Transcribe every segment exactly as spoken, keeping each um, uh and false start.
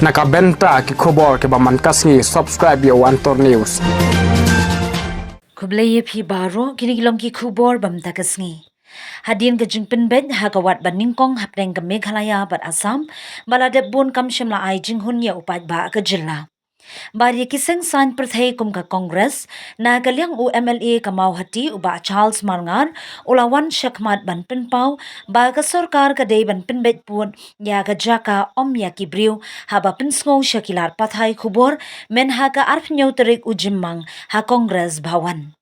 Na ka bynta ki khubor kiba man ka sngi, subscribe ïa u Antor News. Khublei ïa phi baroh, kine ki long ki khubor ba mynta ka sngi. Hadien ka jingpynbeit ha ka wad ba nyngkong hapdeng ka Meghalaya bad Assam, ba la dep bun kam shym la ai jinghun ïa u paidbah ka jylla. Bad ïa ki seng saiñ pyrthei kum ka Congress, na ka liang u M L A ka Mawhati u Bah Charles Marngar, u la wan shakhmat ban pynpaw ba ka sorkar ka dei ban pynbeit pud ïa ka jaka, ym ïa ki briew, haba pynsngew sha ki lad pathai khubor mynha ka arphew tarik u Jymmang ha Congress Bhawan.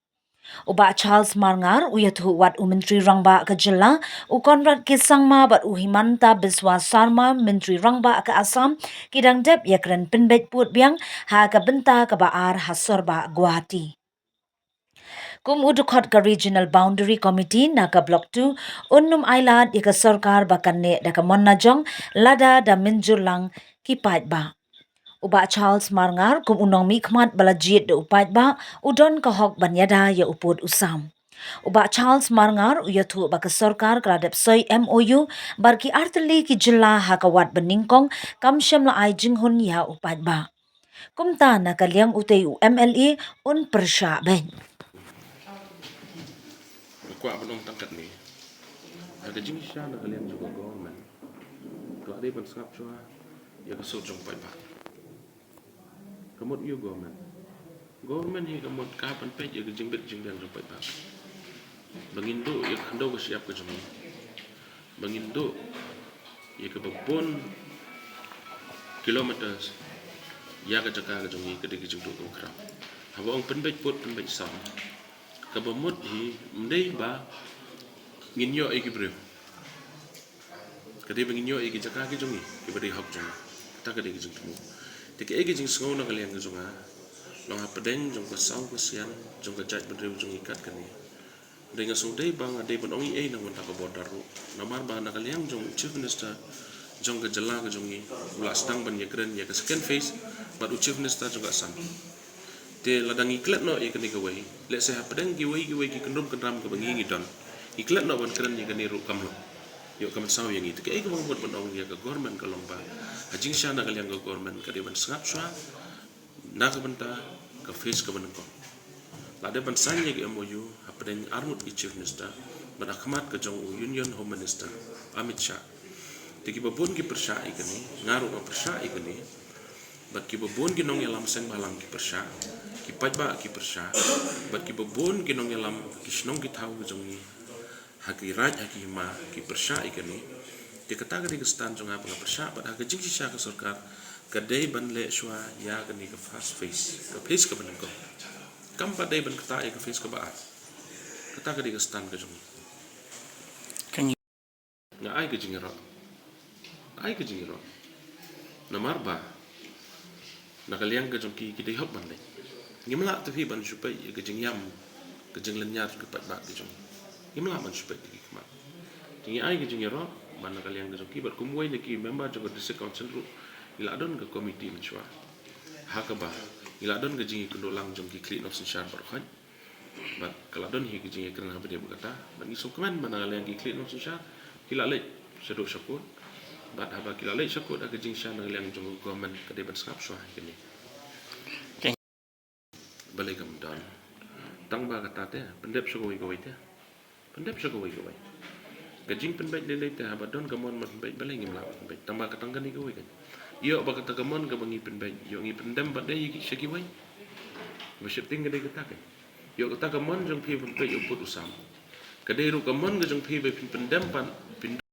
U Bah Charles Marngar u ïathuh wat u Myntri Rangbah ka jylla u Conrad K Sangma bad u Himanta Biswa Sarma, Myntri Rangbah ka Assam, ki dang dep ïakren pynbeit pud biang ha ka bynta kaba ar ha Sorbah Guwahati. Kum u dkhot ka Regional Boundary Committee na ka Block two, un ym ailad ïa ka sorkar ba kan neh da ka mon la jong lada da mynjur lang ki paidbah. U Bah Charles Marngar kum u nongmihkhmat ba la jied da u paidbah, u don ka hok ban ïada ïa u pud u sam. U Bah Charles Marngar u ïathuh ba ka sorkar ka la dep soi M O U bad ki artylli ki jylla ha ka wad ba nyngkong, kam shym la ai jinghun ïa u paidbah. Kumta na ka liang utei u M L A un pyrshah beit. Nga kwah ban ong tang katne. Ha ka jingshisha na ka liang jong ka government, ka la dei ban sngap shuwa ïa ka sur jong paidbah. Ka mut ïa u government, government hi ka mut ka ban peit ïa ka jingbit jingbiang jong paidbah. Ba ngin duh ïa ka khyndew ka shyiap ka jong ngi, ba ngin duh ïa kaba bun kilometers ïa ka jaka ka jong ngi, ka dei ka jingduh kaba khraw. Haba ong pynbeit pud pynbeit sam, kaba mut hi ym dei ba ngin ïoh ïa ki briew, ka dei ba ngin ïoh ïa ki jaka ki jong ngi kiba dei hok jong ngi. Kata ka dei ka jingthmu. Te kaei ka jingsngew na ka liang ka jong nga, long hapdeng jong ka saw ka sian jong ka jaitbynriew jong ngi kat kane. Dei nga sngewdei ba nga dei ban ong ei ei na ka bynta ka border ruh. Namar ba na ka liang jong u Chief Minister jong ka jylla ka jong ngi, u la sdang ban ïakren ïa ka second phase bad u Chief Minister jong ka Assam. Te lada ngi klet noh ïa kane kawei, lehse hapdeng kiwei kiwei ki kyndrum kyndram kaba ngi ngi don, ngi klet noh ban kren ïa kane ruh kam long. Ïoh kam saw ïa ngi. Te kaei kaba nga mut ban ong ïa ka government ka long ba ha jingshisha na ka liang ka government ka dei ban sngap shuwa na ka bynta ka phase kaba nyngkong. La dep ban sign ïa ka M O U hapdeng arngut ki Chief Minister bad ha khmat ka jong u Union Home Minister Amit Shah. Te kiba bun ki pyrshah ïa kane, nga ruh nga pyrshah ïa kane. Bad kiba bun ki nongïalam seng bhalang ki pyrshah, ki paidbah ki pyrshah, bad kiba bun ki nongïalam ki shnong ki thaw ki jong ngi, ha ki raid ha ki hima, ki pyrshah ïa kane. Te kata ka dei ka stand jong nga ba nga pyrshah, bad ha ka jingshisha ka sorkar ka dei ban leh shuwa ïa kane ka first phase, ka phase kaba nyngkong. Kam pat dei ban kata ïa ka phase kaba ar. Kata ka dei ka stand ka jong ngi. Nga ai ka jingïaroh. Ai ka jingïaroh. Namar ba na ka liang ka jong ki, ki dei hok ban leit. Ngim lah te phi ban shu peit ïa ka jingïam, ka jinglynñiar ka paidbah ka jong ngi. Ngim lah ban shu peit ïa ki khmat. Te ngi ai ka jingïaroh ba na ka liang ka jong ki, bad kum uwei na ki member jong ka District Council ruh, ngi la don ka committee mynshuwa. Ha kaba ngi la don ka jingïakynduh lang jong ki khlieh nongsynshar baroh. Bad ka la don hi ka jingïakren ha ba dei ba kata. Bad ngi sngewkmen ba na ka liang ki khlieh nongsynshar ki la leit shaduh shakut. Bad haba ki la leit shakut ha ka jingshisha na ka liang jong ka government ka dei ban sngap shuwa hi kane. Balei kam don? Tang ba kata te pyndep sha kawei kawei te. Pyndep sha kawei kawei. Ka jingpynbeit lei lei te haba don ka mon ban pynbeit, balei ngim lah ban pynbeit? Tang ba ka tang kane kawei kan. Ïoh ba kata ka mon kaba ngi pynbeit, ïoh ngi pyndem pat de ïa ki sha kiwei. Ba sheptieng ka dei kata kan. Ïoh kata ka mon jong phi ban peit ïa u pud u sam, ka dei ruh ka mon ka jong phi ba phin pyndem pat, phin